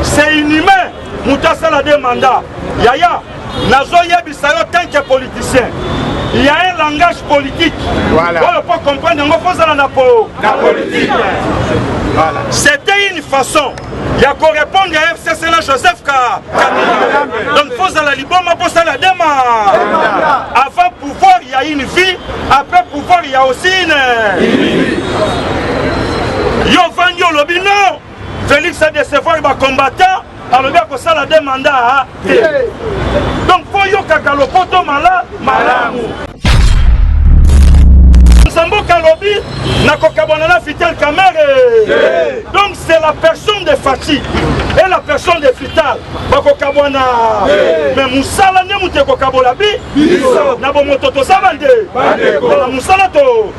C'est inhumain moto asala de mandat. Yaya, nazoyebisa yo tant que politicien, il y a un langage politique. Voilà. Oyo po comprendre yango faut ozala na po na politique. Voilà. C'était une façon ya korépondre ya FCC na Joseph Kabila. Donc faut ozala liboma mpo osala dema. Avant pouvoir, il y a une vie. Après pouvoir, il y a aussi une vie. Yo vandi olobi non. Félix a décevoir ba combattants, alobi akosala deux mandats te. Donc faut yokaka lopoto mala malamu. Nzamboka alobi nakokabwana na Vital Kamerhe. Donc c'est la personne de Fatshi et la personne de Vital bakokabwana. Mais musala nde moto ekokabola bi na bomoto toza bande na musala to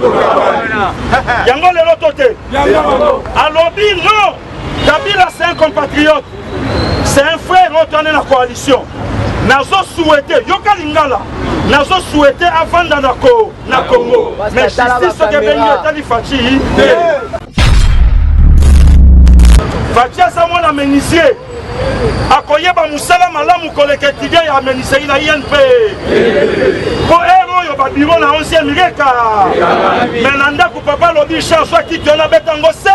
yango lelo to te. Alobi non, Kabila c'est un compatriote, c'est un frère oyo toane na coalition. Nazo souhaiter, yoka lingala, nazo souhaiter avanda na ko na Congo. Mais justice soki ebengi etali Fatshi te. Fatshi aza mwana menuisier, akoyeba mosala malamu koleka étudiant ya menuiserie na INP. Po heure oyo ba bureau na 11e reka. Mais na ndako papa alobi chance akiti wana beta yango se.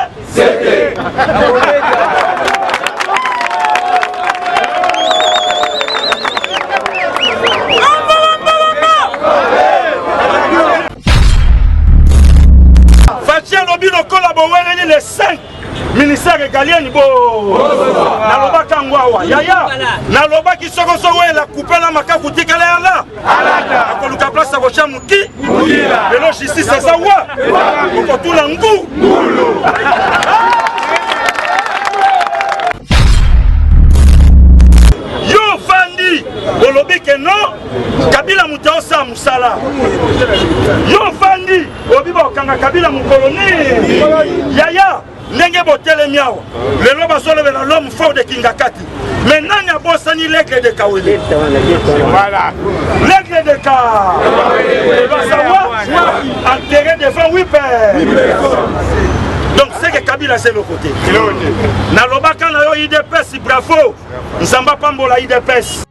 Fatshi alobi lokola boweleli le 5 ministère régalienne bo nalobaka yango awa yaya nalobaki soko soko oyela coupe na makaku tikala yala akoluka place akotya moki lelo justice eza wa okotuna ngu yo ofandi olobi ke non Kabila moto aosala mosala yo ofandi obi bakokanga Kabila mokolo nini yaya ndenge botelemi awa lelo bazolobela l'homme fort de Kingakati mais nani abosani l'aigle de Kawele? Voilà. L'aigle de Kawele bazawa enterré devant 8 donc c'est que Kabila c'est le côté nalobaka na yo UDPS bravo Nzambe apambola UDPS.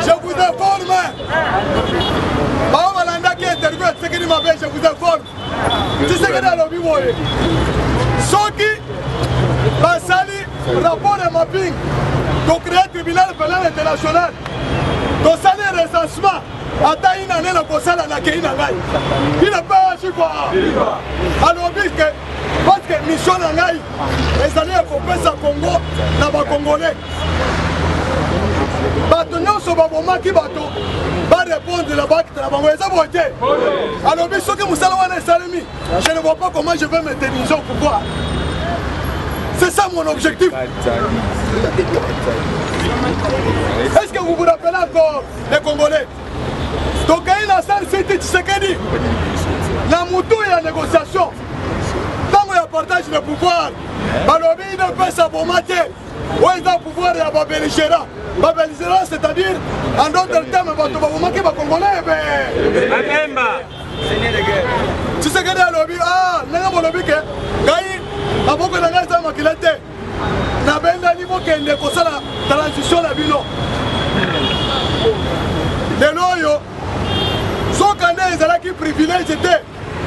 Je vous informe. Bao balandaki interview ya Tshisekedi mabe, je vous informe. Tshisekedi alobi boye. Soki basali rapport ya mapping, to créer tribunal pénal international, tosali recensement ata ina nde nakosala nakei na ngai ina mpe ashifa alobi ke parce que mission na ngai ezali ya kopesa Congo na bakongolais bato nyonso babomaki bato barépondre na baakte na bango eza boye te alobi soki mosala wana esalemi je ne vois pas comment je vais m'éterniser au pouvoir. C'est ça mon objectif. Est-ce que vous vous rappelez encore les Congolais? Tokei na Sun City Tshisekedi na mutu ya négociation ntango ya partage de pouvoir balobi udps aboma te oyo eza pouvoir ya babelligérant babelligérant c'est-à-dire en d'autres termes bato babomaki bacongolais ebe Tshisekedi alobi ah ndenge bolobi ke ngai maboko na ngai eza makila te nabendani bokende kosala transition na bino lelo oyo soka nde ezalaki privilège te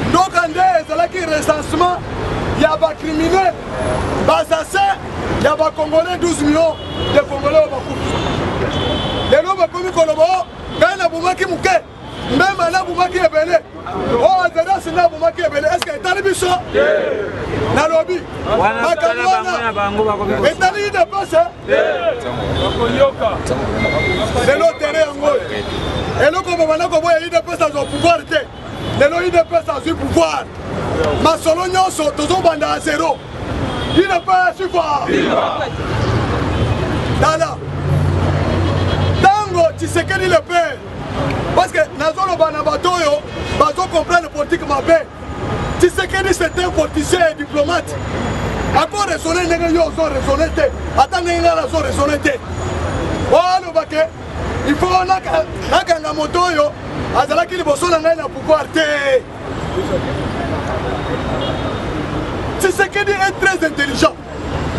ndoka nde ezalaki recensement ya bacriminel bassassin. Ya bacongolais, 12 millions de Congolais oyo bakufi lelo, bakomi koloba: "O ngai nabomaki moke, Mbemba nabomaki ebele, o Azarias nabomaki ebele." Est-ce etali biso? Nalobi makambo wana etali UDPS. Lelo tere yango oyo, eloko babanda koboya UDPS azwa pouvoir te, lelo UDPS azwi pouvoir. Masolo nyonso tozobanda ya zéro. UDPS viva! Tala, ntango Tshisekedi le père, parce que nazoloba na bato oyo bazocomprendre politique mabe, Tshisekedi, c'est un politicien et diplomate. Ako raisonne ndenge yo ozo raisonne te, ata ndenge ngai nazo raisonne te. Oyo alobake il faut nakanga moto oyo azalaki liboso na ngai na pouvoir te. Tshisekedi est très intelligent.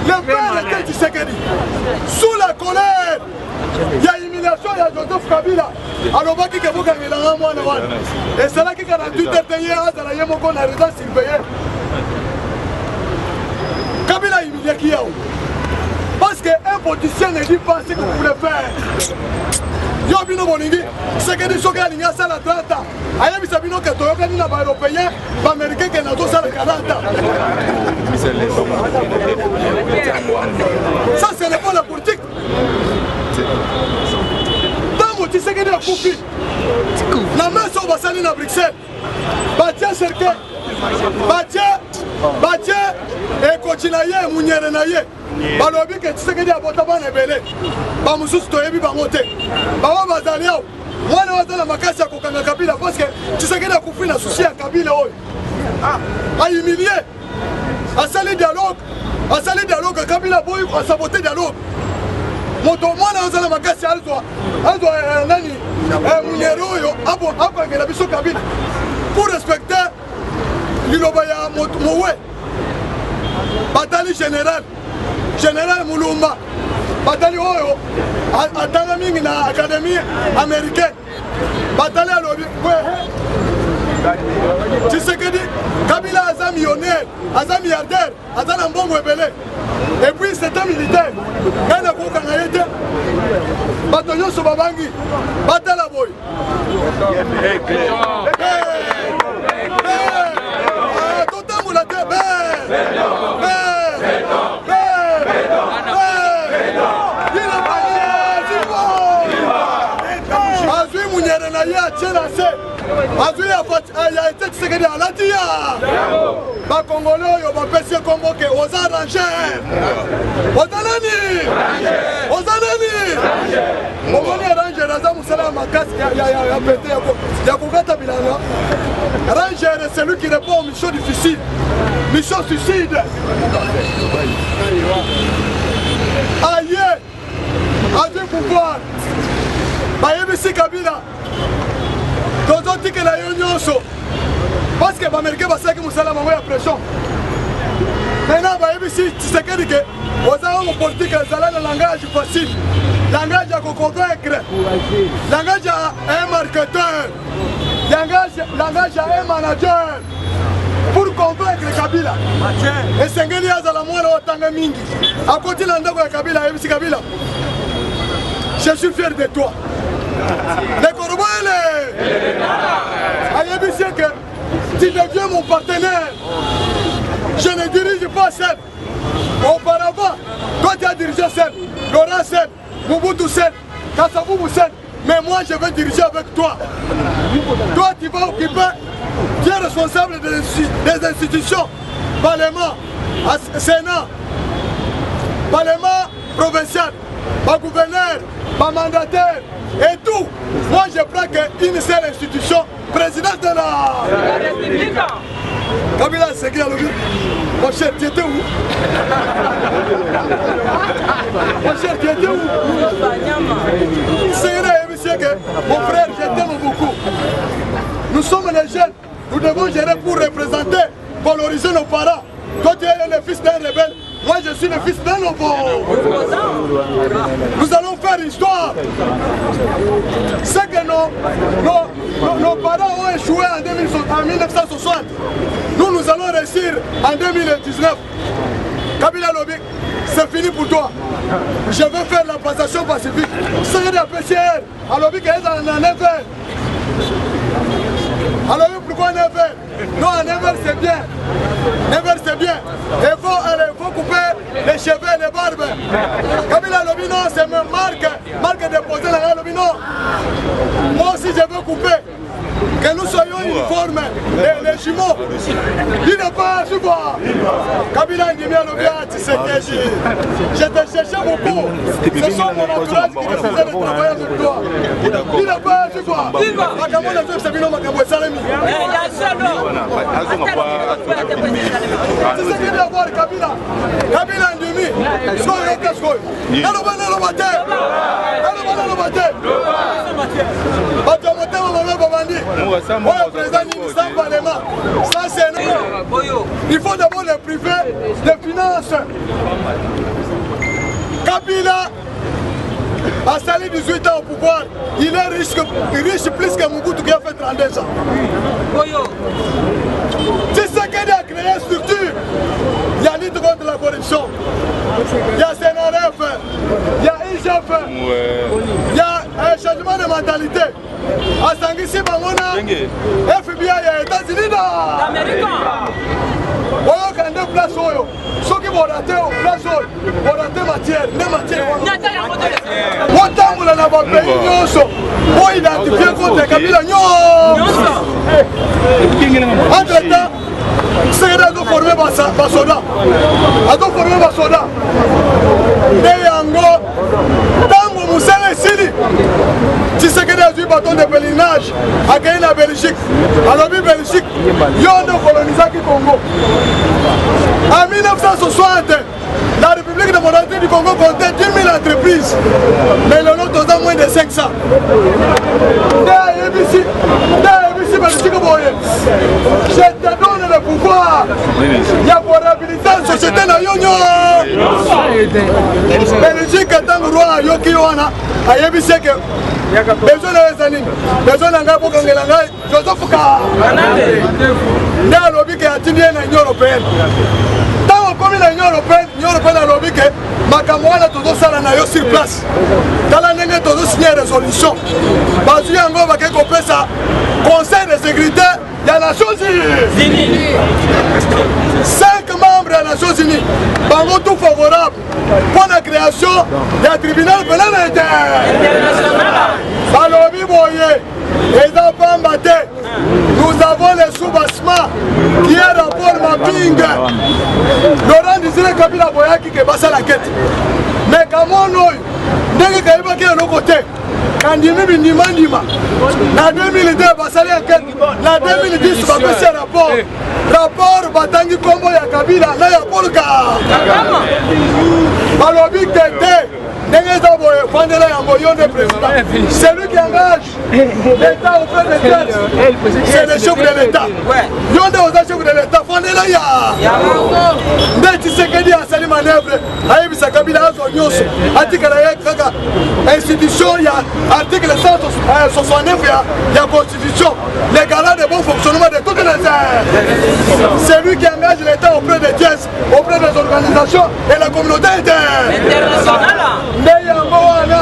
Le père était Tshisekedi. Sous la colère, il y a humiliation ya Joseph Kabila. Alobaki ke bokangelanga mwana wana. Esalaki 48 heures te, ye azala ye moko na résidence surveillée. Kabila humiliaki yao. Parce qu'un politicien ne dit pas ce que vous voulez faire. Yo bino bolingi Tshisekedi soki alingi asala 30 ans, ayebisa bino ke toyokani na baeuropéen, baaméricain, ke nazosala 40 ans. Ça, ce n'est pas la politique. Ntango Tshisekedi akufi, na mesa oyo basali na Bruxelles, batie cercueil, batie ekoti na ye, munyere na ye. Balobi ke Tshisekedi abota bana ebele, bamosusu toyebi bango te. Bango bazali awa, mwana oyo aza na makasi ya kokanga Kabila, parce que Tshisekedi akufi na souci ya Kabila oyo ahumilie. Asali dialogue, asali dialogue, Kabila boyi, asabote dialogue. Moto mwana aza na makasi, azwa nani, munyere oyo akangela biso Kabila pour respecter liloba ya mowe. Batali général Mulumba, batali oyo atanga mingi na académie américaine, batali, alobi: "Tshisekedi, Kabila aza millionnaire, aza milliardaire, aza na mbongo ebele, et puis c'est un militaire, ngai nakokanga ye te." Bato nyonso babangi, batala boye. Totambola te. Be be be be, azwi munyere na ye, atie na se, azwi ya ete Tshisekedi alati ya bakongole oyo bapesi ye kombo ke oza ranger. Oza nani? Oza nani? Omoni, ranger aza mosala ya makasi, ya pete, ya kokata bilanga. Ranger est celui qui répond aux missions difficiles, mission suicide. Aye azwi pouvoir, bayebisi Kabila: "Tozotikela yo nyonso", parce que baaméricain basalaki mosala bango ya pression. Maintenant bayebisi Tshisekedi ke oza homme politique, ezala na langage facile, langage ya koconvaincre, langage ya un marketeur, langage ya un manager. Pour convaincre Kabila, esengeli azala mwana oyo atanga mingi. Akoti na ndako ya Kabila, ayebisi Kabila: "Je suis fier de toi." Lekoroboele ayebisi ke: "Tu deviens mon partenaire, je ne dirige pas seul. Auparavant, toi, tu as dirigé seul, Laurent seul, Mobutu seul, Kasavubu seul, mais moi, je vais diriger avec toi. Toi, tu vas occuper, tu es responsable des institutions, parlement, sénat, parlement provincial, gouverneur, mandataire et tout. Moi, je prends qu'une seule institution, président de la République." Kabila aseki, alobi: "Mon cher, tu étais où? Mon cher, tu étais où?" Seigneur ayebisi que: "Mon frère, je t'aime beaucoup. Nous sommes les jeunes, nous devons gérer pour représenter, valoriser nos parents. Toi, tu es le fils d'un rebelle, moi, je suis le fils d'un opposant. Nous allons faire histoire. Ce que nos parents ont échoué en 1960, nous, nous allons réussir en 2019." Kabila alobi: C'est fini pour toi. Je vais faire la passation pacifique. Tshisekedi apesi heure, alobi ke ezala na 9 heures. Alobi pourquoi 9 heures? Non, à 9 heures c'est bien. 9 heures c'est bien. Il faut, allez, faut couper les cheveux et les barbes. Kabila alobi non, c'est ma marque, marque déposée na alobi non. Moi aussi je veux couper. Que nous soyons uniformes, les, les jumeaux. Il n'est pas, tu vois. Kabila ndimi alobi ah Tshisekedi. Je te cherchais beaucoup. Ce sont mon entourage qui refusait de travailler avec toi. Il n'est pas, tu vois. Makambo na zoyebisa bino makambo esalemi. Tshisekedi avoir Kabila. Kabila ndimi. Sikoyo yoka sikoyo. Naloba naloba te. Naloba naloba te. Bato ya motema mabe babandi. Oyo président nini sans parlement, sans sénat. Il faut d'abord les priver des finances. Kabila asali 18 ans au pouvoir, il est riche, riche plus que Mobutu qui a fait 32 ans. Tshisekedi a créé une structure. Il y a lutte contre la corruption. Il y a CNRF, il y a IGF, il y a un changement de mentalité. Asangisi bango na FBI ya États-Unis na oyoka nde place oyo soki borate place oyo borate matière nde matière wana botambola na bapays nyonso boidentifie contre Kabila nyonso. Entre temps Tshisekedi azoforme basoda, azoforme basoda nde yango ntango mosala esili, Tshisekedi azwi baton de pèlerinage, akei na Belgique, alobi Belgique, yo nde okolonisaki Congo en 1960. La République démocratique du Congo comptait 10 000 entreprises, mais lelo toza moins de 500. Nde ayebisi, nde ayebisi Belgique boye, je te donne le pouvoir ya koréhabiliter société na yo nyonso. Belgique ntango roi ayoki wana ayebisi eke besoin na yo eza nini? Besoin na ngai bokangela ngai Joseph Ka nde alobi ke atindi ye na Union européenne. Ntango okomi na Union européenne, Union européenne alobi ke makambo wana tozosala na yo sur place, tala ndenge tozosigne résolution. Bazwi yango bakei kopesa Conseil de sécurité ya Nations Unies. Cinq membres ya Nations Unies bango tout favorable mpo na création ya tribunal pénal international. Balobi boye eza pamba te, nous avons le soubassement qui est rapport mapping. Laurent Désiré Kabila boyaki ke basala kete, mais kamwana oyo ndenge kayebaki eloko te, kandimi bindimandima. Na 2002 basali enquête, na 2010 bapesi rapport. Rapport batangi nkombo ya Kabila na ya Paul Kagame, balobi ke te, ndenge eza boye, fandela yango, yo nde président. Celui qui engage l'État auprès des têtes, c'est le chef de l'État. Yo nde oza chef de l'État, fandela ya nde. Tshisekedi asali manœuvre, ayebisa Kabila azwa nyonso, atikala ye kaka institution ya article 169 ya constitution, le garant de bon fonctionnement de toutes les aires. Celui qui engage l'État auprès des tiers, auprès des organisations et la communauté internationale. Nde yango wana.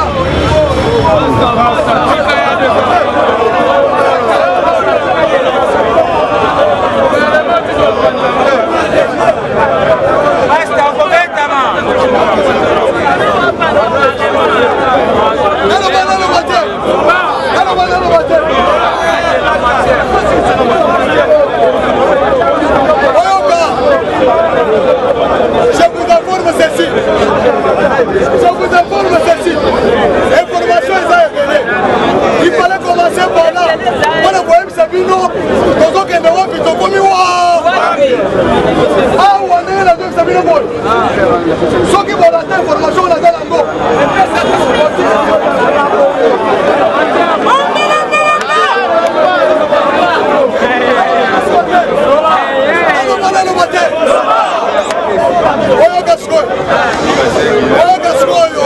Naloba naloba te, naloba naloba te. Oyoka, je vous informe ceci, je vous informe ceci. Information eza ebele, il fallait commencer par là mpona koyebisa bino tozokende wapi, tokomi wa awa. Ndenge nazoyebisa bino boye, soki bolata information naza nango. Naloba naloba te. Oyoka sikoyo, oyoka sikoyo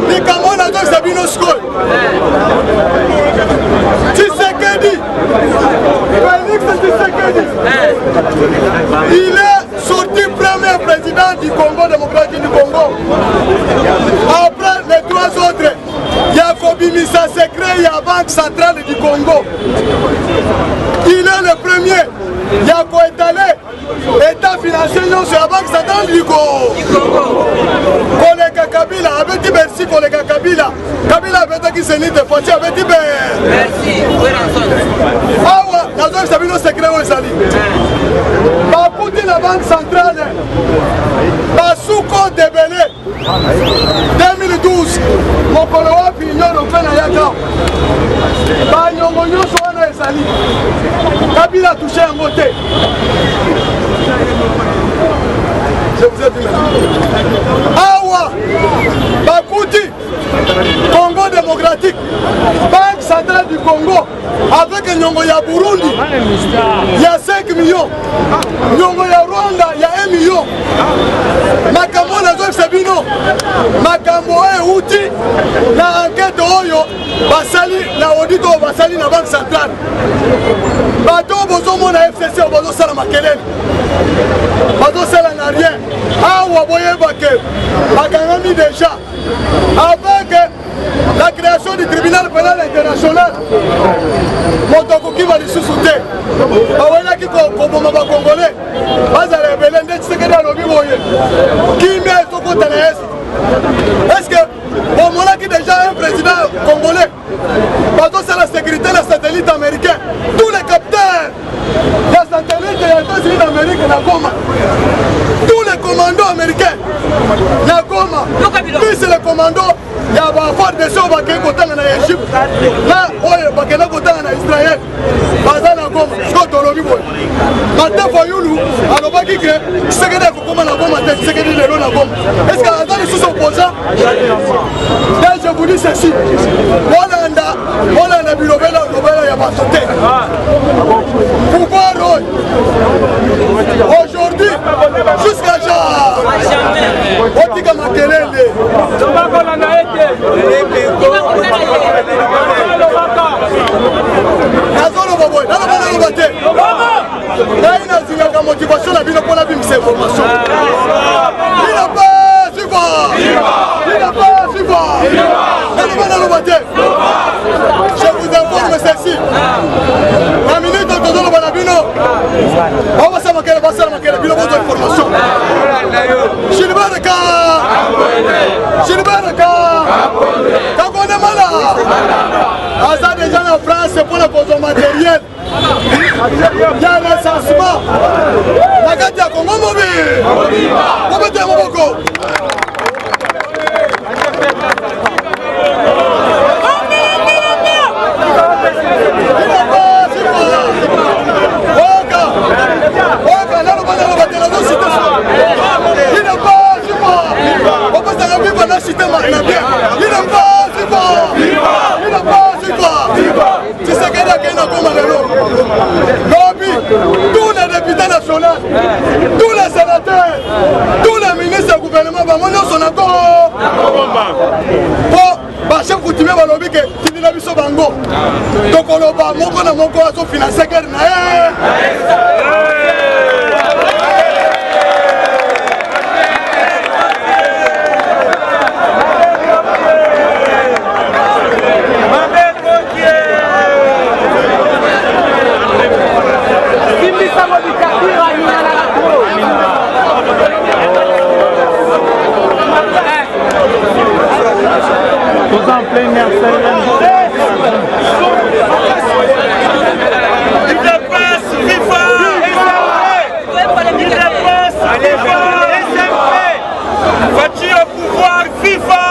likambo nazoyebisa bino sikoyo. Tshisekedi, Félix Tshisekedi, il est Banque centrale du Congo. Il est le premier ya koetale état financier nyonso ya Banque centrale du Congo. Koleka Kabila abeti Bercy, koleka Kabila. Kabila abetaki Zenith, Fatshi abeti Bercy. Awa nazoyebisa bino secret oyo ezali. Bakuti na Banque centrale basuko debele 2012 mokolo wapi Union européenne ayaka banyongo nyonso wana ezali Kabila atouche yango te. Je vous ai dit maintenant. Awa bakuti Congo démocratique, Banque centrale du Congo avec nyongo ya Burundi ya 5 millions, nyongo ya Rwanda ya 1 million. Makambo nazoyebisa bino, makambo oyo euti na enquête oyo basali na audit oyo basali na Banque centrale. Bato oyo bozomona FCC oyo bazosala makelele, bazosala na rien. Awa boyeba ke bakangami déjà avec la création du tribunal pénal international. Moto akokima lisusu te. Bawelaki koboma bakongolais bazala ebele. Nde Tshisekedi alobi boye, kimia ezokota na est. Est-ce que bomonaki déjà un président congolais bazosala sécurité na satellite américain? Tous les capteurs ya satellite ya États-Unis d'Amérique na Goma, tous les commandos américains na Goma, plus les commandos ya ba FARDC oyo bakei kotanga na Égypte na oyo bakenda kotanga na Israël baza na Goma. Sikoyo tolobi boye, Martin Fayulu alobaki ke Tshisekedi akokoma na Goma te. Tshisekedi lelo na Goma, est ce que aza lisusu opposant? Et je vous dis ceci, bolanda bolanda bilobela lobela ya bato te. Pouvoir oyo aujourd'hui jusqu'à jamais, otika makelele. Nazoloba boye, naloba naloba te, ngai nazingaka motivation na bino mpona bimisa information. Bino pa viva, bino pa viva. Naloba naloba te, je vous informe ceci. Na minute tozoloba na bino, babasala makele, basala makele, bino bozwa information. Gilbert Ka, Gilbert Ka Kakonde Mala aza deja na France mpona kozwa matériel ya recensement na kati ya Kongo mobi. Bobetela maboko. Oka, naloba naloba te, nazosite opesaka viva na cité na bien. Idapa viva, idapa viva. Tshisekedi akei na Goma lelo, lobi tous les députés nationaux, tous les sénateurs, tous les ministres ya gouvernement, bango nyonso na Goma, po bachef coutumier balobi ke tindela biso bango, tokoloba moko na moko azofinanse guerre na ye. Toza en plein air. UDPS viva! UDPS viva! Fatshi au pouvoir, viva!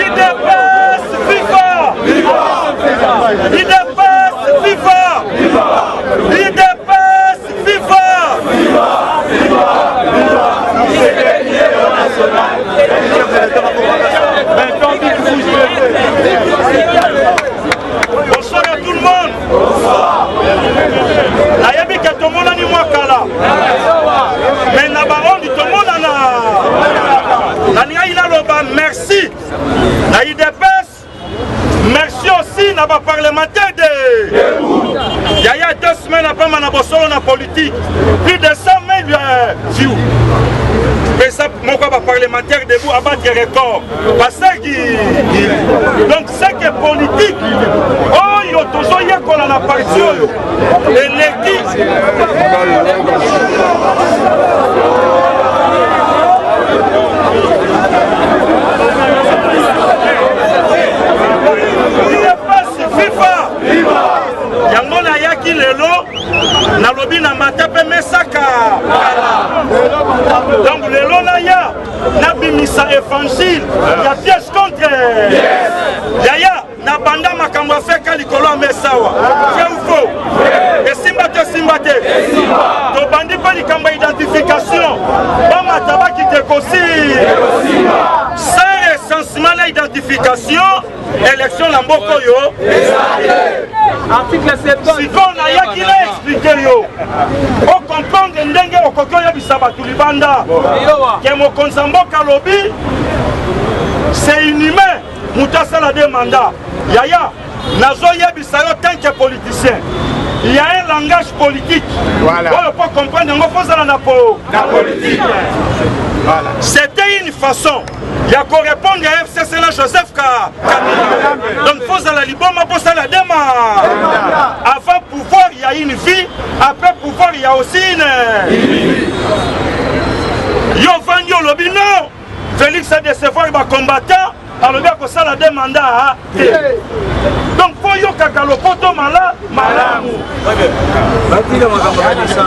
UDPS viva! UDPS viva! UDPS viva! Bonsoir à tout le monde. Nayebi ke tomonani mwa kala, me na baondi tomonana. Nalingaki naloba merci na UDPS, merci aussi na baparlementaire de yaya. 2 semaines apamba na bosolo na politique, plus de 100 000 views. Pesa moko ya baparlementaire debout. abattre record. Pasteur Guy. Donc c'est que politique oyo tozoyekola na parti oyo eleki FIFA yango nayaki lelo nalobi na mata mpe mesaka donc lelo naya nabimisa évangile ya pièce contre yaya nabanda makambo ya feka likolo ya mesa awa vrai ou faux esimba te esimba te tobandi mpe likambo ya identification bamata bakita ekosi sans recensement na identification élection na mboka oyo sikoyo nayaki na explike yo okomprendre ndenge okoki oyebisa bato libanda ke mokonzi ya mboka alobi c'est inhumain moto asala de mandat yaya nazoyebisa yo tant que politicien il y a un langage politique Voilà. oyo po comprendre yango fozala na po La politique. Voilà. c'était une façon ya korépondre ya fcc na joseph Ka- kabila donc fozala liboma posala dema avant pouvoir il y a une vie après pouvoir il y a aussi une yo ovandi olobi non félix adecevoir bacombattant alobi akosala de mandat te donc fo yokaka lopoto mala malamu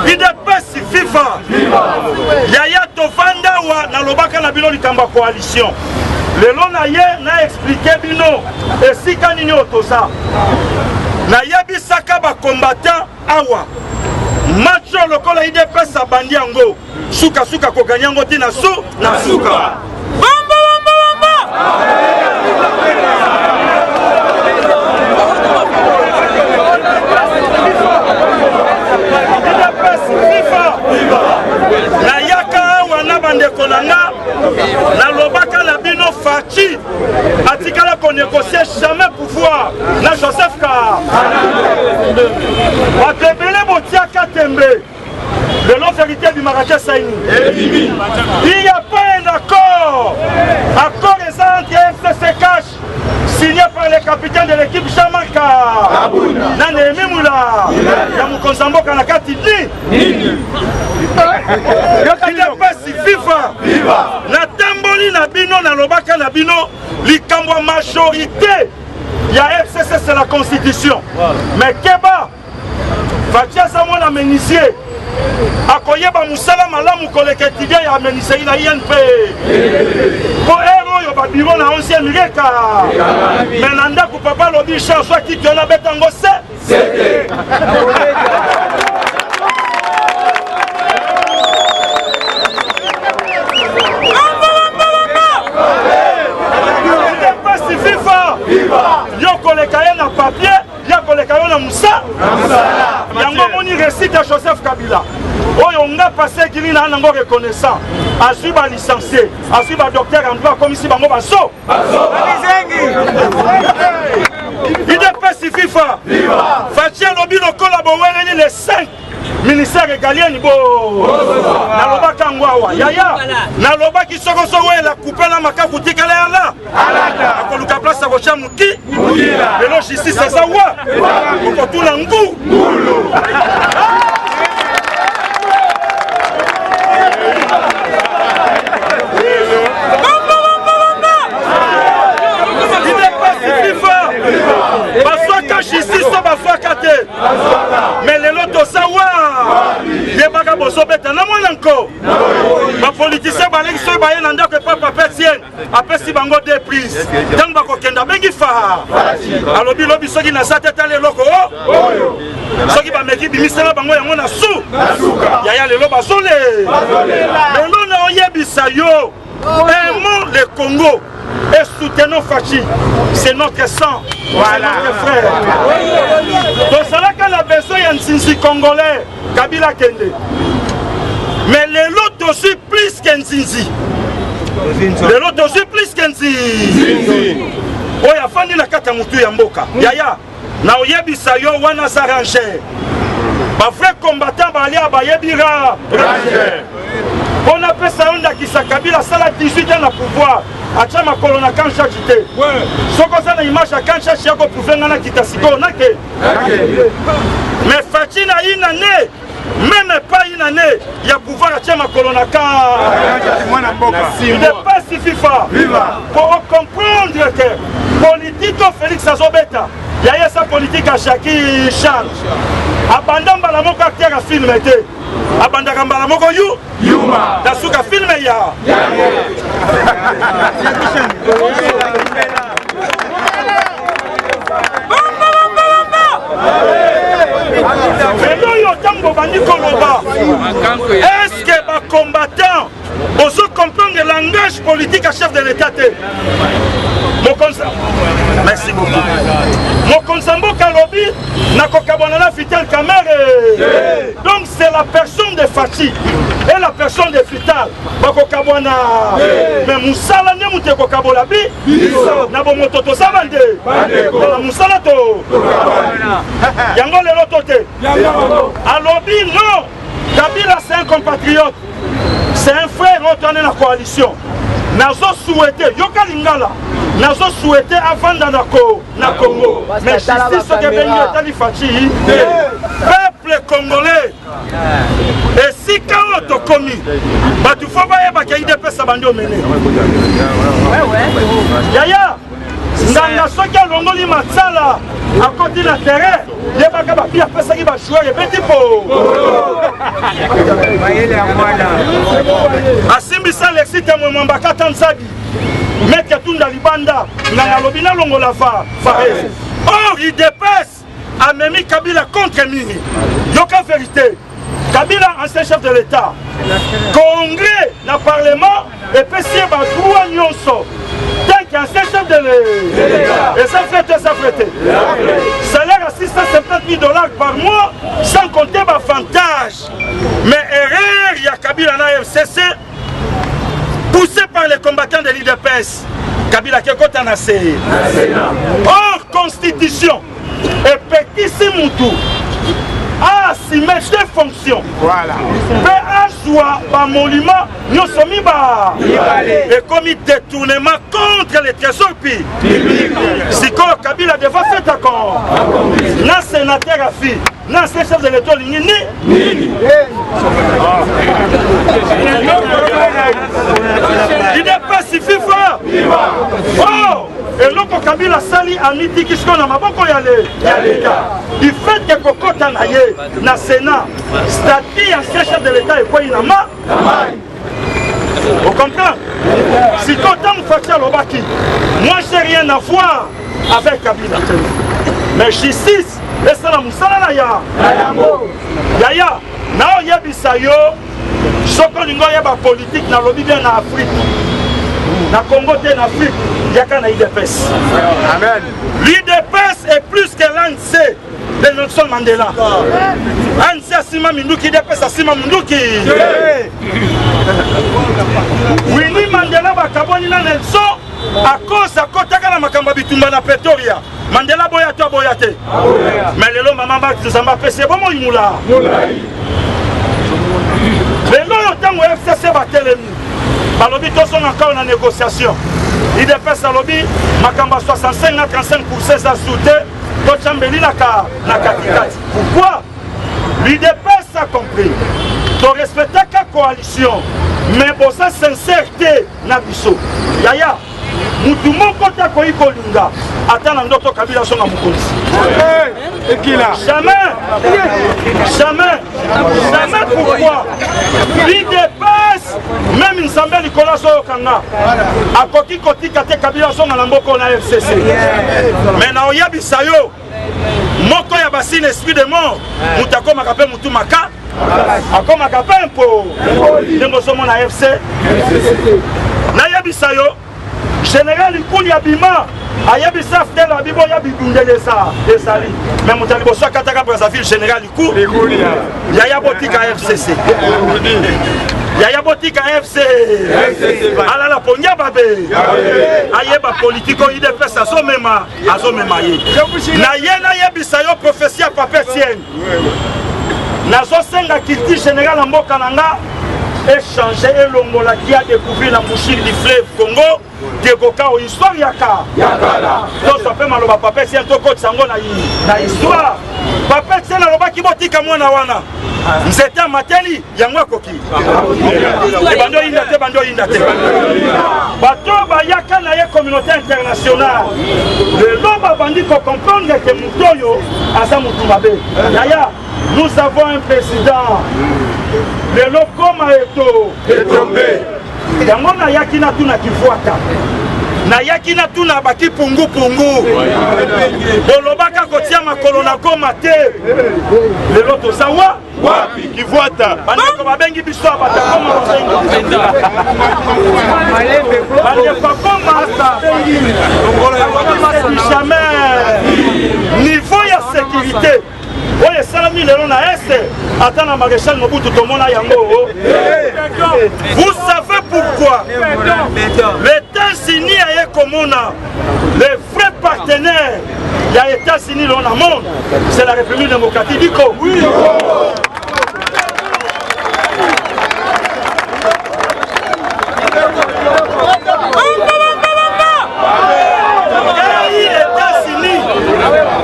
idps viva yaya tovanda awa nalobaka na bino likambo ya coalition lelo na ye na explike bino esika nini oyo toza nayebisaka bacombattant awa match oyo lokola idps abandi yango sukasuka akoganya yango ti na su na suka Bomba, bomba, bomba! idps viva nayaka awa na bandeko na nga nalobaka na bino faci atikala konegocie jamais pouvoir na joseph ka bato ebele botiaka tembe lelo verité ebimaka te saini il y a pas un accord accord eza entre fcc cash signé par le capitaine de l'équipe Jean-Marc na Néhémie Moula ya mokonzi ya mboka na kati ni idps viva natamboli na bino nalobaka na bino likambo ya majorité ya fcc c'est la constitution mais keba Fatshi aza mwana menuisier akoyeba mosala malamu koleka étudiant ya menuiserie na INP mpo heure oyo babiro na 11e reka me na ndako papa alobi charge akiti wana abeta yango se udps viva yo koleka ye na papier ya koleka yo na musa yango omoni réussite ya joseph kabila oyo nga passe gili na nango reconnaissant azwi balicencie azwi badocteur en droit akomisi bango bazo idps fifa faci alobi lokola boweleli le 5 ministère régalienne bo nalobaka yango awa yaya nalobaki soko sowela coupe na makaku tikala yala akoluka place ya kotya moki lelo justice eza wa okotuna ngu bazwaka justice to bazwaka te me lelo toza wa yebaka bozobeta na mwana nko bapolitisien baleki soki baye na ndako epa papa etienne apesi bango de prise ntango bakokende abengi fa alobi lobi soki naza te tala eloko oyo soki bameki bimisela bango yango na su yaya lelo bazole lelo na oyebisa yo aimons le congo et soutenons Fachi. C'est notre sang, voilà. c'est notre frère. tozalaka na besoin ya nzinzi congolais kabila kende mais lelo tozwi plus ke nzinzi lelo tozwi plus ke nzinzi oyo afandi na kati ya motu ya mboka yaya na oyebisa yo wana aza ranger bavrai combattant balia bayebi ra ranger mpo napesa Napesa yo ndakisa, Kabila asala 18 ans na pouvoir, atya makolo na camp Tshatshi te. Soki oza na image ya camp Tshatshi ya koprouve ngai nakita sikoyo nake. Mais Fatshi na une année, même pas une année ya pouvoir atya makolo na camp. Udps FIFA pour comprendre que politique oyo Félix azobeta ya ye eza politique ya Jackie Chan. Abanda mbala moko acteur ya film te, abandaka mbala moko yu Yuma. Na suka film ya lelo oyo ntango bobandi koloba est-ce bacombattant bozo comprendre langage politique ya chef de l'état te? Mokonzi, merci beaucoup. Mokonzi ya mboka alobi nakokabwana na Vital Kamerhe. Donc c'est la personne de Fatshi et la personne de Vital bakokabwana, mais mosala nde moto ekokabola bi na bomoto. Toza bande na mosala to yango lelo to te. Alobi non, Kabila c'est un compatriote, c'est un frère oyo toane na coalition. Nazo souhaite, yoka lingala, nazo souhaite avanda na ko na Congo, mais justice soki ebengi etali Fatshi. Peuple congolais, esika oyo tokomi, bato fo bayebaka UDPS abandi omene yaya nganga. Soki alongoli matsala akoti na terrain, yebaka bapi apesaki bajoueur ebeti po asimbisa Alexis Temwe Mwamba kata nzadi maître tunda libanda. Nganga alobi nalongola va varese. Or UDPS amemi Kabila contre mini. Yoka vérité, Kabila ancien chef de l'état, congrès na parlement epesi ye badroit nyonso tant qu'ancien chef de l'état. Eza vrai te? Eza vrai te? Salaire à 670 000 $ par mois, sans compter baavantage. Mais erreur ya Kabila na FCC, poussé par les combattants de l'UDPS, Kabila kekota na se. Or constitution epekisi mutu aassume deux fonctions mpe azwa bamolima nyonso miba. Ekomi détournement contre le trésor public. Sikoyo Kabila devant fait accord na sénateur afi na ancien chef de l'état, olingi ni UDPS FIFA. Oh, eloko Kabila asali, amitiki sikoyo na maboko ya leta. Du fait ke kokɔta na ye na sénat, statut ya ancien chef de l'état ekwei na ma. Ocomprendre? Sikoyo ntango Fatshi alobaki: moi j'ai rien à voir avec Kabila, mais justice esala mosala na ya yaya na oyebisa yo. Soki olingi oyeba politike, nalobi bien na Afrique, na Congo te, na Afrique, yaka na UDPS. L'UDPS est plus que l'ANC de Nelson Mandela. ANC asima minduki, UDPS asima minduki. Winnie Mandela bakabwani na Nelson à cause akotaka na makambo ya bitumba na Pretoria. Mandela boya to aboya te, mais lelo mama Marthe, Nzambe apesi ye bomoi mula. Lelo oyo ntango FCC batelemi, balobi tozonga kaka na négociation, UDPS alobi makambo ya 65 na 35 % eza su te, totya mbeli na katikati. Pourquoi? L'UDPS a compris: torespectaka coalition, mais boza sincère te na biso. Yaya, mutu moko te akoki kolinga ata na ndoto Kabila azonga mokonzi. Jamais, jamais, jamais. Pourquoi? L'UDPS, même Nzambe likolo azoyoka nga, akoki kotika te Kabila azonga na mboka na FCC. Mais na oyebisa yo moko ya basine, esprit de mort, moto akomaka mpe motu maka, akomaka mpe mpo ndenge ozomona FC. Nayebisa yo, général Likuli abima, ayebisa AFDL abi boya bibundeli eza ezali, mais moto ya liboso akataka Brazzaville, général Liku. Yaya, botika FCC. Yaya, botika FC alala pongia babe, ayeba politike oyo UDPS azomema, azomema ye na ye. Nayebisa yo prophétie ya papa Etienne. Nazosenga culture générale ya mboka na nga. Echange elongola qui a découvert l'embouchure du fleuve Congo. Diego Kao, histoire ya ka tozwa mpe maloba papa Etienne, tokotisa yango na histoire. Papa Etienne alobaki botika mwana wana nzete amateli yango akoki ebandi oyinda te, ebandi oyinda te. Bato bayaka na ye communauté internationale lelo babandi kocomprendre ke moto oyo aza motu mabe. Yaya, nous avons un président lelo koma eto etombe. Yango nayaki natuna Kivuata, nayaki natuna bakipungupungu, bolobaka kotia makolo na Goma te, lelo toza wa wapi? Kivuata. Bandeko babengi biso ya batakoma, babengi bandeko akoma babengi jamais niveau ya sécurité oyo esalami lelo na este, ata na maréchal Mobutu tomona yango. Vous savez pourquoi? Les États-Unis aye komona les vrais partenaires ya États-Unis lelo na monde, c'est la République démocratique du Congo. Ngai États-Unis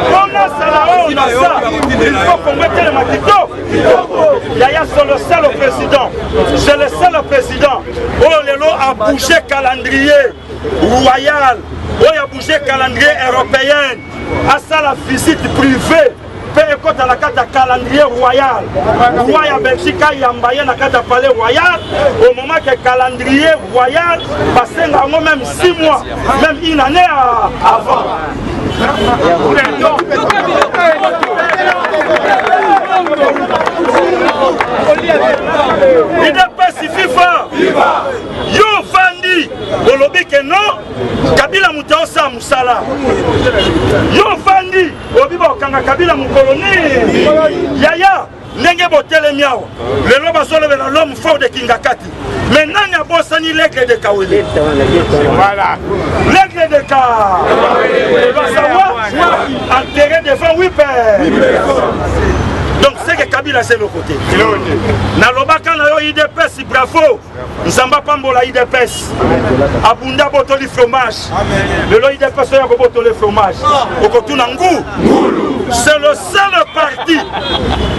mpo nasala oyo naza, il faut Congo etelema kitoko. Yaya, c'est le seul président, c'est le seul président oyo lelo abouge calendrier royal, oyo abouge calendrier européenne, asala visite privée mpe ekɔta na kati ya calendrier royal. Roi ya Belgique ayamba ye na kati ya palais royal, au moment que calendrier royal basenga yango même 6 mois, même une année avant. UDPS viva! Yo ovandi olobi ke non, Kabila moto aosala mosala. Yo ovandi olobi bakokanga Kabila mokolo nini? Yaya, ndenge botelemi awa lelo, bazolobela l'homme fort de Kingakati, mais nani abosani l'aigle de Kawele? Voilà. L'aigle de Ka lelo aza wa enterré devant huit. Donc c'est que Kabila aza eloko te. Nalobaka na yo, UDPS bravo, Nzambe apambola UDPS, abunda botoli fromage. Lelo UDPS oyo akobotoli fromage, okotuna ngu. C'est le seul parti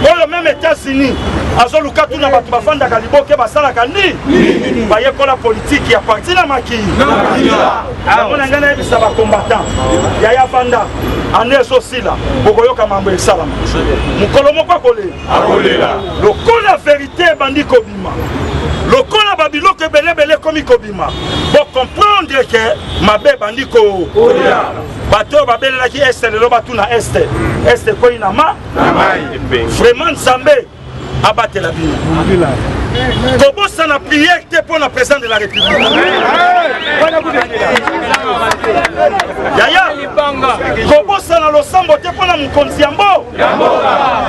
oyo même États-Unis azoluka tuna bato bafandaka liboke basalaka nini, bayekola politike ya parti na maki yango. Na ngai nayebisa bacombattant, yaya, vanda, ane ezosila, bokoyoka mambo esalama mokolo moko akolela. Lokola vérité ebandi kobima, lokola babiloko ebelebele ekomi kobima, bocomprendre ke mabe ebandi ko. Bato oyo babelelaki este lelo batuna este, este ekwei na ma. Vraiment, Nzambe abatela bino. Kobosana prière te mpo na président de la République. Yaya, kobosana losambo te mpo na mokonzi ya mbo,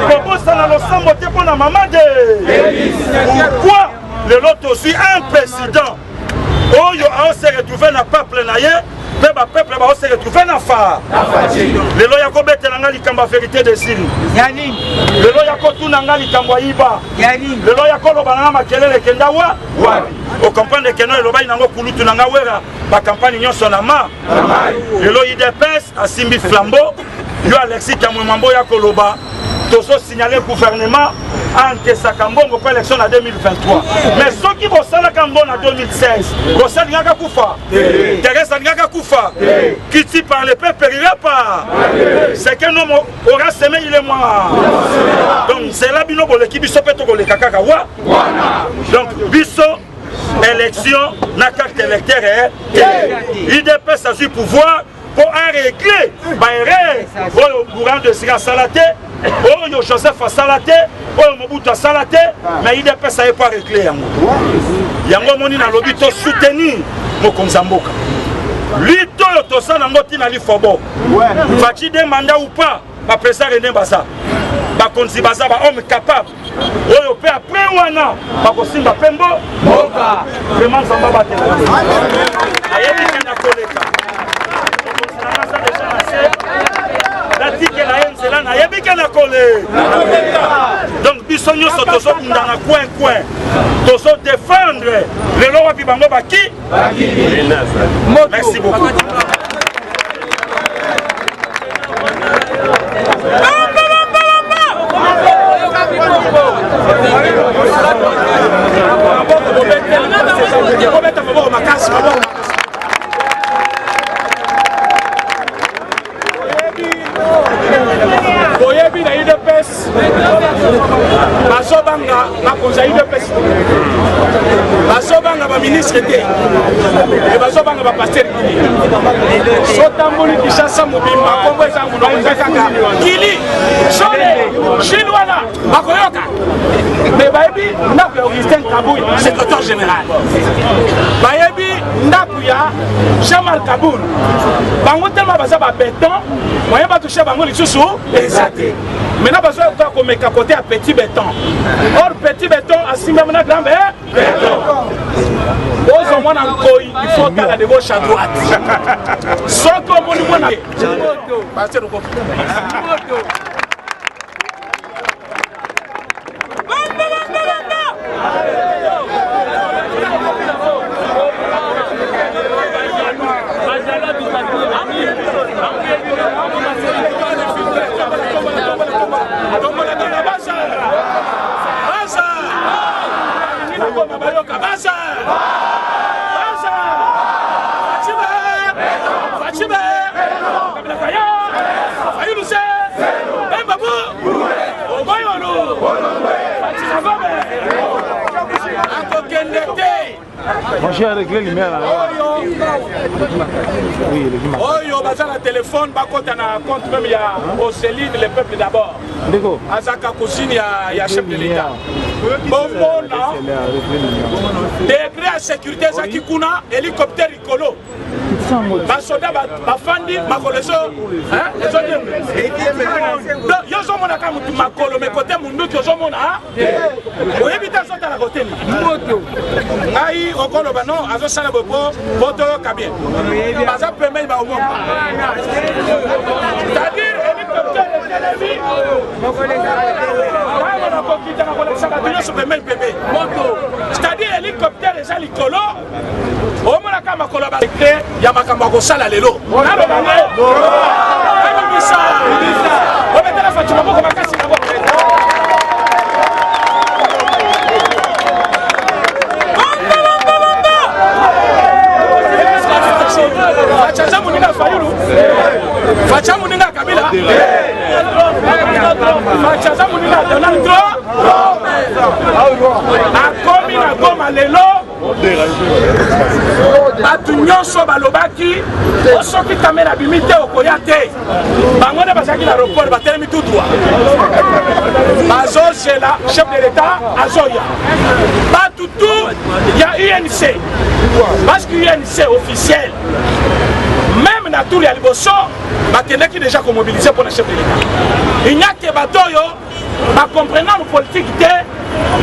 kobosana losambo te mpo na mama de. Pourquoi lelo tozwi un président oyo aose retrouve na peuple na ye, mpe bapeuple baose retrouve na fa? Lelo ya kobetela nga likambo ya vérité des urnes, lelo ya kotuna nga likambo ya iba, lelo ya koloba na nga makelele ekenda wa wapi? Ocomprendre keno elobaki nango kulutu na nga Wera, bacampagne nyonso na ma. Lelo UDPS asimbi flambeau. Yo Alexis Tamwe Mambo ya koloba tozosignale gouvernement ankesaka mbongo mpo élection na 2023, mais soki bosalaka ngo na 2016, Rosa alingaka kufa, Thérèse alingaka kufa. Qui tue par l'épée périra par ce qu'un homme aura semé, il est mort. Donc nzela bino boleki, biso mpe tokoleka kaka wa. Donc biso élection na carte électeur te. UDPS azwi pouvoir mpo arégler baerreur oyo Laurent Désiré asala te, oyo Joseph asala te, oyo Mobutu asala te, mais UDPS aye mpo arégler yango. Yango omoni nalobi to soutenir mokonzi ya mboka. Lutte oyo toza nango ntina lifobo Fatshi, deux mandats ou pas, baprésident René baza, bakonzi baza, bahomme capable oyo mpe après wana bakosimba mpe mbo mboka. Vraiment, Nzambe abatela. Ayebi ke na koleka, mokonzi na nga aza deja na se, natikela ye nzela, nayebi ke na kole. Donc biso nyonso tozobunda na coin coin, tozo défendre lelo wapi bango baki. Merci beaucoup. Bobeta maboko makasi, maboko. Boyebi na UDPS bazobanga bakonzi ya UDPS, bazobanga baministre te, e bazobanga bapaster. Sotamboli Kinshasa mobimba, kombo eza monoko eza kaka kili sole chine wana bakoyoka. Me bayebi ndako ya Augustin Kabuya, secrétaire général, bayebi ndako ya Jean-Marc Kabund. Bango tellement baza babeton, moyen batouche bango lisusu eza te. Maintenant bazoyoka komeka kote ya petit béton, or petit béton asimbami na grand béton. Ozwa mwana nkoi, il faut otala de gauche à droite. Soki omoni mwana pasteur okoki. Bamba, bamba, bamba! Bayoka baza baza Fatshi Fatshi Kabila kaya Fayulu se Bemba bu Oboyolo Fatshi na Gome akokende te. Mon cher, régler lumière. Oyo baza na telefone, bakota na compte même ya Oseline, le peuple d'abord. Ndeko. Azaka cousine ya chef de l'État. Bomona degré ya sécurité ezalaki kuna, hélicoptère likolo, basoda bafandi, makolo ezodiembe. Yo ozomona kaka motu makolo, me kote munduki ozomona, oyebi te azotala kote nini. Ngai okoloba non, azosala boye po toyoka bien. Baza pembeni, baomona, c'est-à-dire hélicoptère etelemi, ntango nakokita nakolakisa bato nyonso pembeni pembeni, c'est-à-dire hélicoptère eza likolo, omonaka makolo te ya makambo ya kosala lelo. Naloba ngo ebimisa, obetela Fatshi maboko makasi, maboko. Bamba, bamba, bamba! Fatshi aza moninga Fayulu, Fatshi moninga Kabila, Fatshi aza moninga Donald Trump. Akomi na Goma lelo, bato nyonso balobaki o soki Kamerhe abimi te, okoya te. Bango nde bazalaki na aéroport, batelemi tout droit, bazozela chef de l'État azoya. Bato tout ya UNC, parce que UNC officiel, même na tour ya liboso bakendaki déjà komobiliser mpona chef de l'État. Il n'y a que bato oyo bacomprena no politique te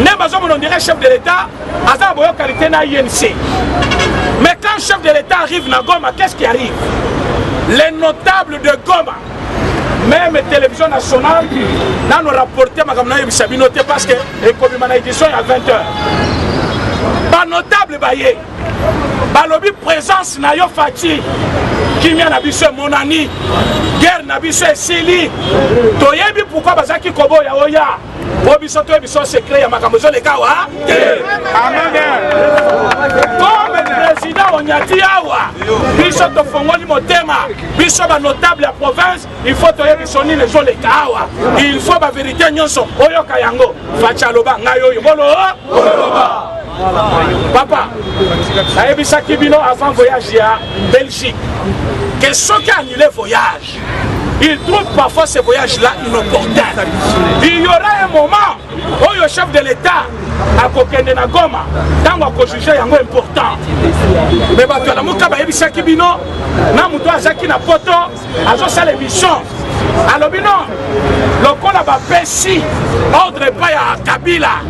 nde bazomona ondire chef de l'État aza na boyokani te na UNC. Mais quand chef de l'État arrive na Goma, qu'est-ce qui arrive? Les notables de Goma, même télévision nationale nano rapporte makambo nayebisa bino te, parce que ekobima na édition ya 20 heures. Banotable baye, balobi: présence na yo Fatshi, kimia na biso emonani, guerre na biso esili. Toyebi pourquoi bazalaki koboya oya, po biso toyebi so secret ya makambo ezoleka awa te. Comme président onyati awa, biso tofongoli motema, biso banotable ya province, il faut toyebi so nini ezoleka awa, il faut bavérité nyonso oyoka yango. Fatshi aloba: ngai oyo bolo. Papa, nayebisaki bino avant voyage ya Belgique que soki annulé voyage, il trouve parfois ce voyage-là inopportun. Il y aura un moment oyo chef de l'État akokende na Goma ntango akojuge yango important. Me bato ya Lamuka bayebisaki bino na moto azalaki na poto azosala émission, alobi non, lokola bapesi ordre epai ya Kabila,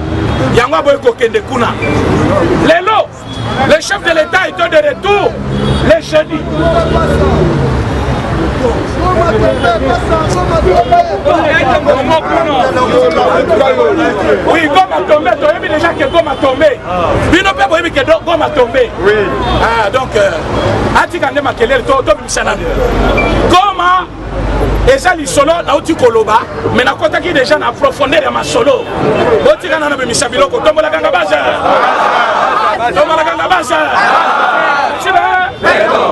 yango aboyi kokende kuna. Lelo le chef de l'État est de retour le jeudi. Oui, Goma tombé, toyebi déjà que Goma tombé. Bino pe boyebi que Goma tombé. Oui. Ah donc euh, atika nde makelele to to bimisa nanu. Goma eza lisolo nauti koloba me nakotaki deja na profondeur ya masolo. Botika nanu bimisa biloko tombolaka nga base. Tombolaka nga base. Sibe.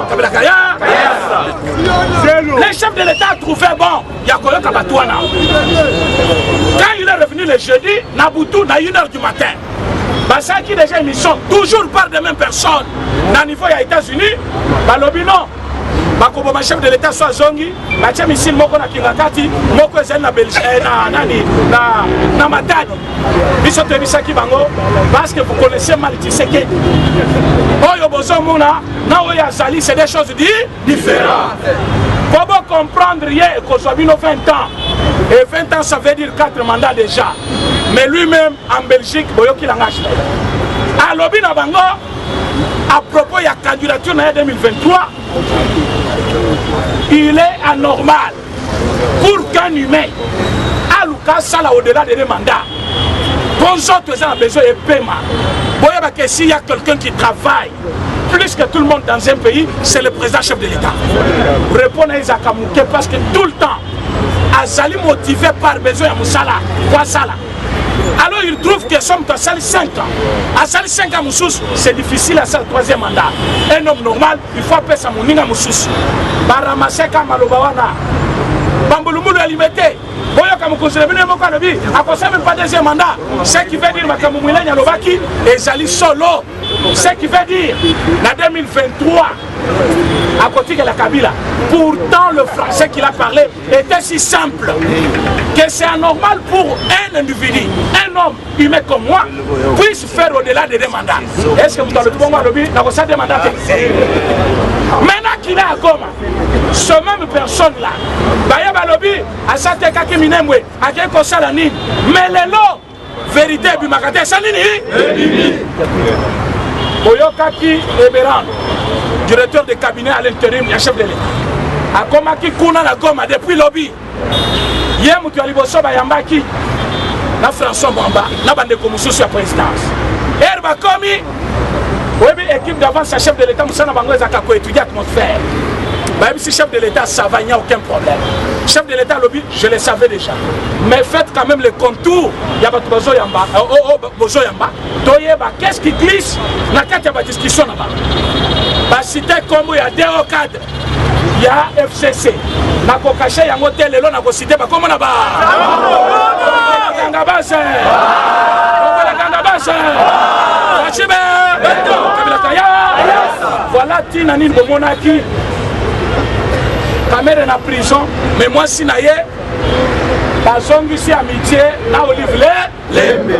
Kabila kaya. Le chef de l'État a trouvé bon ya koyoka bato wana. Quand il est revenu le jeudi, na butu, na 1 heure du matin, basalaki déjà émission toujours par de mêmes personnes na niveau ya États-Unis, balobi non bakoboma chef de l'état so azongi batie misile moko na kingakati moko ezali na Belgique eh, na nani na, na Matadi biso toyebisaki bango parce que vous connaissez mal Tshisekedi oyo bozomona na oyo azali c'est des choses di différentes po bo comprendre ye ekozwa bino 20 ans et 20 ans ça veut dire 4 mandats déjà mais lui-même en Belgique boyoki langage na ye alobi na bango à propos ya candidature na ye 2023 il est anormal pour qu'un humain aluka asala au-delà de deux mandats mpo nzoto eza na besoin epema boyeba ke s'il y a quelqu'un qui travaille plus que tout le monde dans un pays c'est le président chef de l'état répondre ezalaka moke parce que tout le temps azali motivé par besoin ya mosala po asala alors il trouve que somme asali 5 ans asali 5 ans mosusu c'est difficile asala troisième mandat un homme normal il faut apesa moninga mosusu baramaseka maloba wana bambulumbulu ya limete boyoka mokonzi na bino ye moko alobi akosala même pas deuxième mandat ce qui veut dire makambo mwilanya alobaki ezali solo ce qui veut dire na 2023 akotikela kabila pourtant le français qu'il a parlé était si simple que c'est anormal pour un individu un homme humain comme moi puisse faire au-delà de deux mandats est ce que moto alobi bongo alobi nakosala deux mandats te maintenant qu'il est à Goma ce même personne là baye balobi asatekaki minembwe akei kosala nini mais lelo verité ebimaka te esali nini boyokaki eberand directeur de cabinet à l'intérim ya chef de l'état akomaki kuna na goma depuis lobi ye moto ya liboso bayambaki na françois mwamba na bandeko mosusu ya présidence ere bakomi oyebi équipe d'avance ya chef de l'état mosala na bango ezalaka koétudie atmosphère bayebisi chef de l'état ça va il n'y a aucun problème chef de l'état alobi je le savais déjà mais faites quand même le contour ya bato bazoyamba oh, oh, oh, bozoyamba toyeba qu'est-ce qui glisse na kati ya badiscussion na bango basite nkombo ya do cadre ya fcc nakokashe yango te lelo nakosite bakombo na bakanga base kanga base achibe kabila kaya voilà ntina nini bomonaki kamere na prison mais mwasi na ye bazongisi amitie na olive le lembe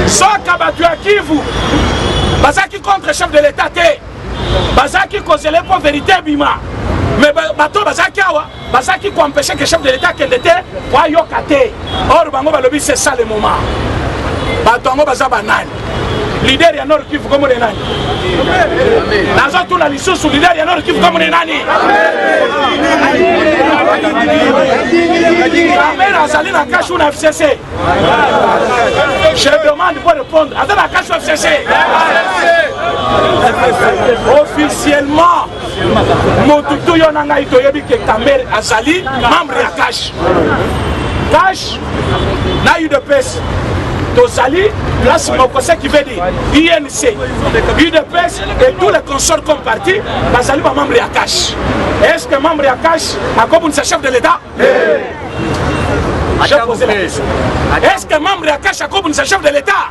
soka bato ya kivu bazalaki contre chef de l'état te bazalaki kozela mpo verité ebima mais bato bazalaki awa bazalaki koempêche que chef de l'état akende te po ayoka te or bango balobi c'est ça le moment bato yango baza banani leader ya nord kivu komona nani nazotuna lisusu leader ya nord kivu komona nani kamera azali na kashu na fcc Je demande pour répondre. Aza na cash FCC. Officiellement, motu tu yo na ngai toyebi ke Kamerhe azali membre ya cash. Cash na UDPS tozali place moko ce qui veut dire INC, UDPS et tous les consorts comme parti bazali ba membre ya cash. Est-ce que membre ya cash akobundisa chef de l'État? J'ai posé la question. Est-ce que membre ya Kasha akobundisa chef de l'État?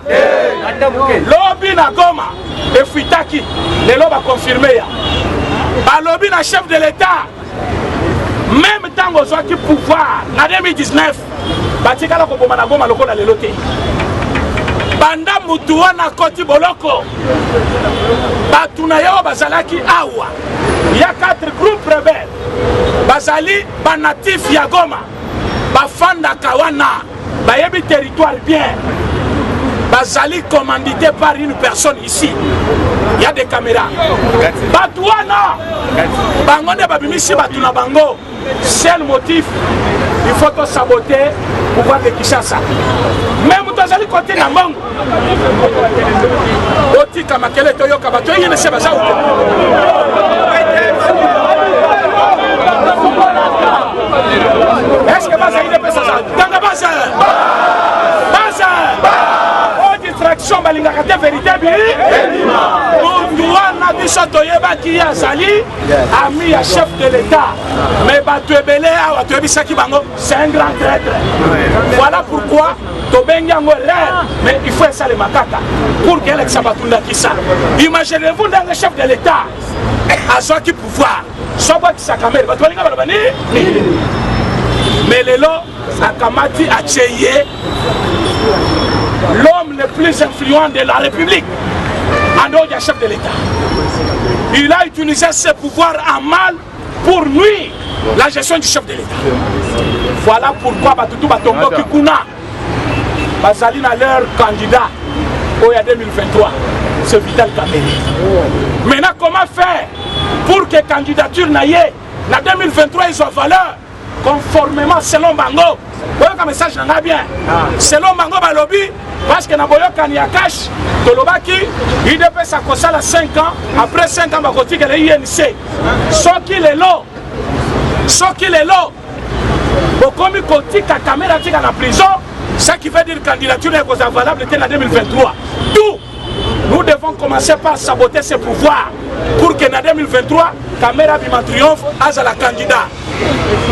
Lobi na Goma efuitaki lelo ba confirme ya balobi na chef de l'État même ntango ozwaki pouvoir na 2019 batikala koboma na Goma lokola lelo te banda mutu wana akoti boloko bato na ye oyo bazalaki awa ya 4 groupe rebelle bazali ba natif ya Goma bafandaka wana bayebi territoire bien bazali commandité par une personne ici. Ya des caméras. Bato wana bango nde babimisi bato na bango. Seul motif, il faut to saboter pouvoir de Kinshasa. Mais moto azali kotinda mbongo, botika makele, toyoka bato eyini se baza uko. Est-ce que baza idps aza tanga baza baza oyo distraction balingaka te verité bi mutu wana biso toyebaki ye azali ami ya chef de l'État, mais bato ebele awa toyebisaki bango, c'est un grand traître. Voilà pourquoi tobengi yango erreur, mais il faut esalema kaka pour que elakisa bato ndakisa. Imaginez-vous ndenge chef de l'État azwaki pouvoir, so abwakisa Kamerhe, bato balinga baloba nini? Mais lelo akamati, atie ye l'homme le plus influent de la République en dehors du chef de l'État. Il a utilisé ses pouvoirs en mal pour nuire la gestion du chef de l'État. Voilà pourquoi batutu batomboki kuna, bazali na leur candidat oyo ya 2023, c'est Vital Kamerhe. Maintenant, comment faire pour que candidature na ye na 2023 ezwa valeur conformément selon bango? Boyoka message na ngai bien. Selon bango, balobi parce que na boyokani ya CACH tolobaki UDPS akosala 5 ans, après 5 ans bakotikela UNC. Soki lelo bokomi kotika Kamerhe atika na prison, ce qui veut dire candidature ekozala valable te na 2023. Tout nous devons commencer par saboter ce pouvoir pour que na 2023 Kamerhe abima triomphe, azala candidat.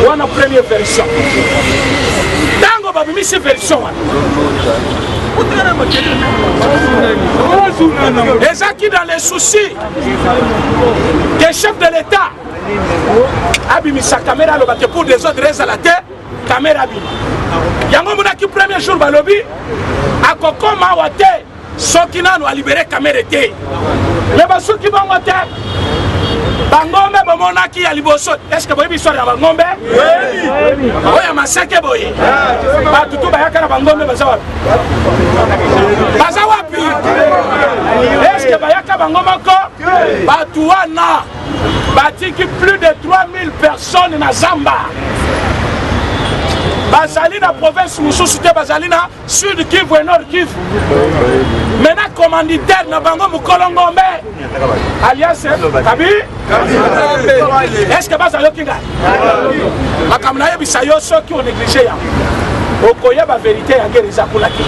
Wana première version. Ntango babimisi version wana, ezaki dans les soucis que chef de l'État abimisa Kamerhe, alobake pour des autres ezala te. Kamerhe abima yango monaki premier jour, balobi akokoma awa te soki nano alibérer Kamerhe te. Me basuki bongo te. Bangombe bomonaki ya liboso, est-ce boyebi histoire ya bangombe oyo ya maseke boye? Bato tu bayaka na bangombe baza wapi? Baza wapi? Est-ce bayaka bango moko? Bato wana batiki plus de 3000 personnes na zamba. Bazali na province mosusu te, bazali na Sud Kivu et Nord Kivu. Maintenant, commanditaire na bango, mokolo ngombe, alias Kabi. Est ce que bazayoki ngai makambo nayebisa yo? Soki onéglige yango, okoyeba vérité ya guerre eza kuna te.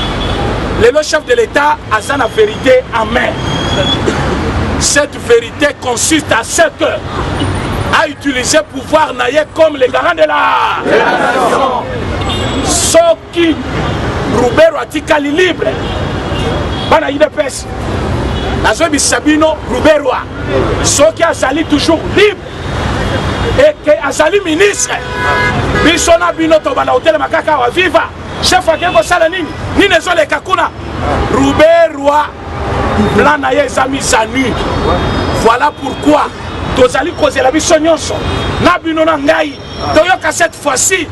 Lelo chef de l'État aza na vérité en main. Cette vérité consiste à ce que a utilisé pouvoir na ye comme le garant de la nation. Soki Ruberwa atikali libre, bana UDPS, nazoyebisa bino, Ruberwa soki azali toujours libre eke azali ministre, biso na bino tobanda kotelema kaka awa: viva chef! Akei kosala nini? Nini ezoleka kuna? Ruberwa, plan na ye eza mise à nu. Voilà pourquoi tozali kozela biso nyonso, na bino na ngai, toyoka cette fois-ci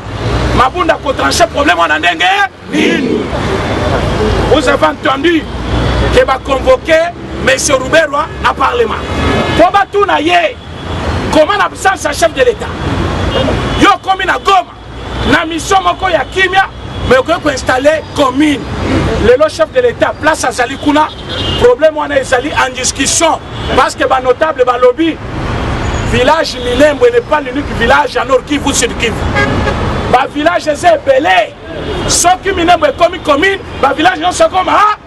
Mabunda kotrancher problème wana ndenge nini. Vous avez entendu ke baconvoqué monsieur Ruberwa na parlement mpo batuna ye comment, na absence ya chef de l'État, yo okomi na Goma na mission moko ya kimia, mais okoki koinstaller commune. Lelo chef de l'État, place azali kuna, problème wana ezali en discussion parce que banotable balobi village Minembwe n'est pas l'unique village à Nord Kivu, Sud Kivu. Bavillage eza ebele. Soki Minembwe ekomi commune, bavillage nyonso ekoma.